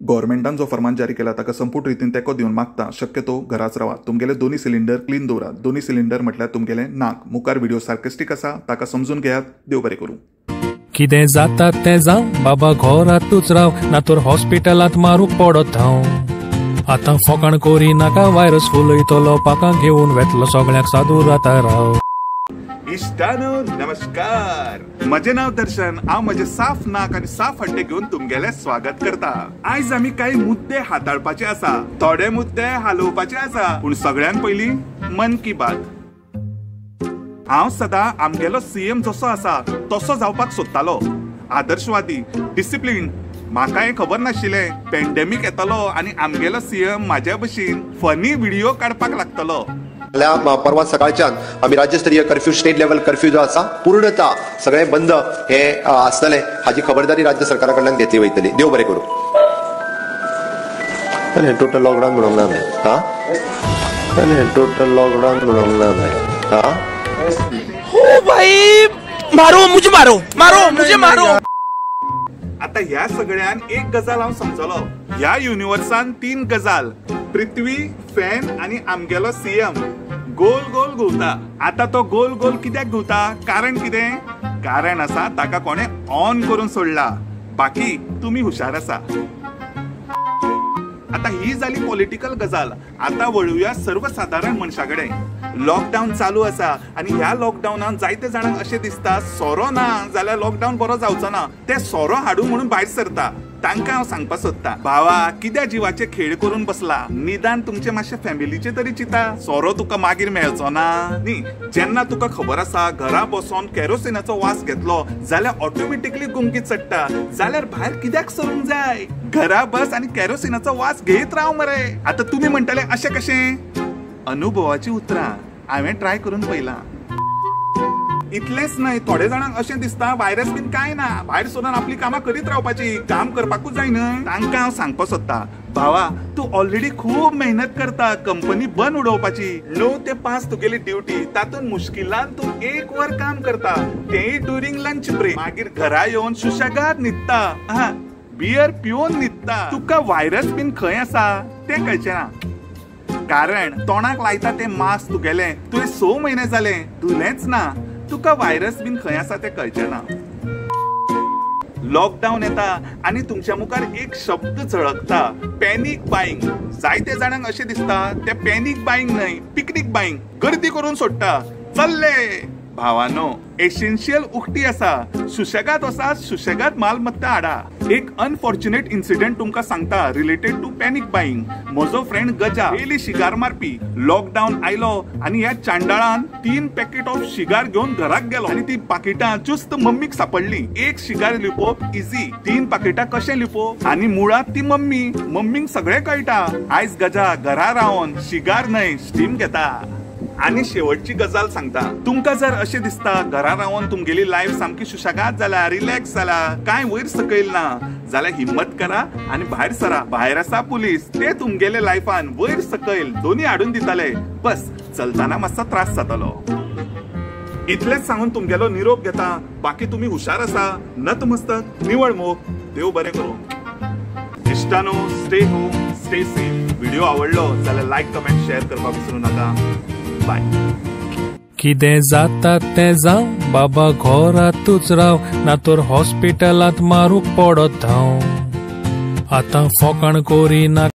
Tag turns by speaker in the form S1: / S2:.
S1: गव्हर्मेंटान जो फरमान जारी केला ताका संपूर्ण रितीन तेंको दिवन मागता, शक्यतो घराच रावात. तुमगेले दोनी सिलिंडर क्लीन दवरात. दोनी सिलिंडर म्हटल्यार तुमगेले नाक. मुखार व्हिडिओ सार्केस्टीक आसा, ताका समजून घेयात. देव बरें करूं.
S2: कितें जाता तें जावं बाबा, घरातूच राव, ना तर हॉस्पिटलांत मारूंक पडत हांव. आतां फोकाण करी नाका, व्हायरस फुलयतलो, पाकां घेवन वेतलो, सगळ्यांक सादूर आतां राव.
S1: इश्टानो नमस्कार, म्हजें नांव दर्शन. हांव म्हजें साफ नाक आनी साफ हड्डे घेवन तुमगेलें स्वागत करता. आयज आमी कांय मुद्दे हाताळपाचे आसा, थोडे मुद्दे हालोवपाचे आसा, पूण सगळ्यान पयलीं मन की बात. हांव सदां आमगेलो सीएम जसो आसा तसो जावपाक सोदतालो. आदर्शवादी, डिसिप्लीन. म्हाका हें खबर नाशिल्लें पेंडेमीक येतलो आनी आमगेलो सीएम म्हाज्या भशेन फनी व्हिडिओ काडपाक लागतलो.
S3: परवा सकाळच्यान आमी राज्यस्तरीय कर्फ्यू, स्टेट लेवल कर्फ्यू जो आसा पूर्णता सगळे बंद हे आसतले हाची खबरदारी राज्य सरकारा कडल्यान घेतली वयतली. देव बरें करूं. टोटल लॉकडावन म्हणूंक ना हां, टोटल लॉकडावन म्हणूंक ना हां.
S4: हो भाई, मारो मुझे, मारो मारो मुझे मारो.
S1: आता ह्या सगळ्यान एक गजाल हांव समजलो. ह्या युनिवर्सान तीन गजाल, पृथ्वी, फॅन आनी आमगेलो सीएम गोल गोल घुंवता. आता तो गोल गोल कित्याक घुंवता? कारण कितें? कारण आसा ताका कोणे ऑन करून सोडला. बाकी तुमी हुशार आसा. आता ही जाली पॉलिटिकल गजाल. आता वळुया सर्वसाधारण मनशा कडेन. लॉकडावन चालू आसा आनी ह्या लॉकडावनान जायते जाणांक अशें दिसता सोरो ना जाल्यार लॉकडावन बरो जावचो ना. ते सोरो हाडूं म्हणून भायर सरता. तांकां हांव सांगपाक सोदता, भावा कित्या जिवाचे खेळ करून बसला? निदान तुमचे मातशे फॅमिलीचे तरी चिंता. सोरो तुका मागीर मेळचो ना न्ही. जेन्ना तुका खबर आसा घरा बसोन केरोसिनाचो वास घेतलो जाल्यार ऑटोमॅटिकली गुमकी चडटा, जाल्यार भायर कित्याक सरूंक जाय? घरा बस आनी केरोसिनाचो वास घेत राव मरे. आतां तुमी म्हणटले अशें कशें? अनुभवाची उतरां हांवें ट्राय करून पळयलां. इतलेंच न्हय, थोडे जाणांक अशें दिसता व्हायरस बीन कांय ना, भायर सरून आपली कामां करीत रावपाची, काम करपाकूच जाय न्हय. तांकां हांव सांगपाक सोदता, भावा तूं ऑलरेडी खूब मेहनत करता कंपनी बंद उडोवपाची. 9 ते 5 तुगेली ड्युटी, तातूंत मुश्किलान तूं 1 वर काम करता, तेंय ड्युरींग लंच ब्रेक. मागीर घरा येवन सुशेगाद न्हिदता, हा बियर पिवन न्हिदता. तुका व्हायरस बीन खंय आसा तें कळचें ना, कारण तोंडाक लायता तें मास्क तुगेलें तुवें 6 म्हयने जाले धुलेंच ना. तुका व्हायरस बीन खंय आसा तें कळचें ना. लॉकडावन येता आनी तुमच्या मुखार एक शब्द झळकता, पॅनीक बायिंग. जायते जाणांक अशें दिसता तें पॅनीक बायिंग न्हय, पिकनीक बायिंग. गर्दी करून सोडटा. चल्ले भावानो, एसेन्शियल उक्ती आसा, सुशेगाद वसा, सुशेगाद मालमत्ता हाडा. एक अनफॉर्च्युनेट इन्सिडेंट तुमकां सांगता रिलेटेड टू पॅनीक बायिंग. म्हजो फ्रेंड गजा डेली शिगार मारपी. लॉकडावन आयलो आनी ह्या चांडाळान 3 पॅकेट ऑफ शिगार घेवन घराक गेलो आनी ती पाकिटां जुस्त मम्मीक सापडली. एक शिगार लिपोवप इजी, 3 पाकिटां कशें लिपोवप? आनी मुळांत ती मम्मी, मम्मीक सगळें कळटा. आयज गजा घरा रावन शिगार न्हय स्टीम घेता. आनी शेवटची गजाल सांगता, तुमकां जर अशें दिसता घरा रावन तुमगेली लायफ सामकी सुशेगाद जाला, रिलॅक्स जाला, कांय वयर सकयल ना, जाल्यार हिम्मत करा आनी भायर सरा. भायर आसा पुलीस, ते तुमगेले लायफान वयर सकयल दोनी हाडून दिताले. बस चलतना मातसो त्रास जातलो. इतलेंच सांगून तुमगेलो निरोप घेता. बाकी तुमी हुशार आसा. नतमस्तक, निवळ मोग. देव बरें करूं. इश्टानो, stay home, stay safe. Video आवडलो जाल्यार लायक, कमेंट, शेअर करपाक विसरूं नाका. बाय.
S2: कितें जाता तें जावं बाबा, घरातूच राव, ना तर हॉस्पिटलांत मारूंक पडत हांव. आतां फोकाण करी नाका.